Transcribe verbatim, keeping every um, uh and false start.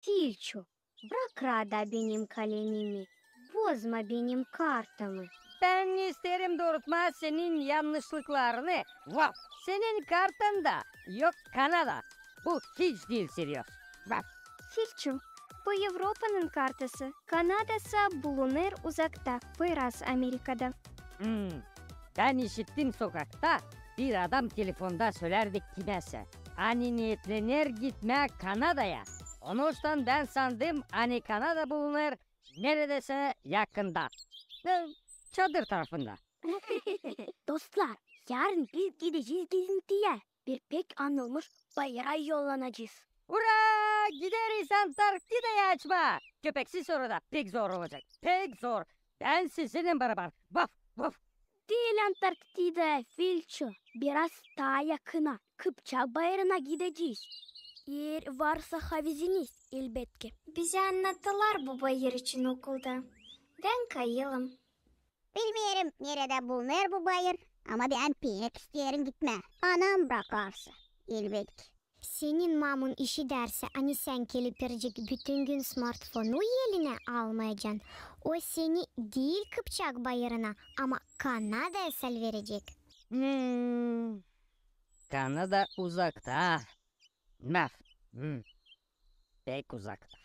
Filçu, brak raada benim kalemimi, bozma benim kartamı. Bän isteerim duurtmaa senin yannışlıklarını. Vaf! Senin kartanda yok Kanada. Bu hiç diil serioz. Vaf! Filçu, bu Evropanın kartası. Kanada sa bulunêr uzakta, biraz Amerikada. Hmm. Bän işittim sokakta, bir adam telefonda sölärdi kimesä, ani neetlener gitmää Kanadaya. Onuştan bän sandım, ani Kanada bulunêr neredäsä yakında. E, Çadır tarafında. Dostlar, yarın biz gidecez gezintiyä. Bir pek anılmış bayıra yollanacez. Ura! Gideriz Antarktidayı açmaa! Köpeksiz orada pek zor olacek. Pek zor. Bän sizinnän barabar. Vaf, vaf. Diil Antarktidaya, Filçu. Biraz taa yakına. Kıpçak bayırına gidecez. Eer varsa haviziniz, elbetki. Bizi annattılar bu bayır için okulda. Bän kayılım. Bilmeerim, neredä bulunêr bu bayır, ama bän pek isteerim gitmää. Anam brakarsa, elbetki. Senin mamun işidärsä, ani sän gelip verecek bütün gün smartfonu elinä almayacan, o seni diil Kıpçak bayırına, ama Kanadaya salverecek. Hmm. Kanada uzakta. Maf. Hmm. Pek uzakta.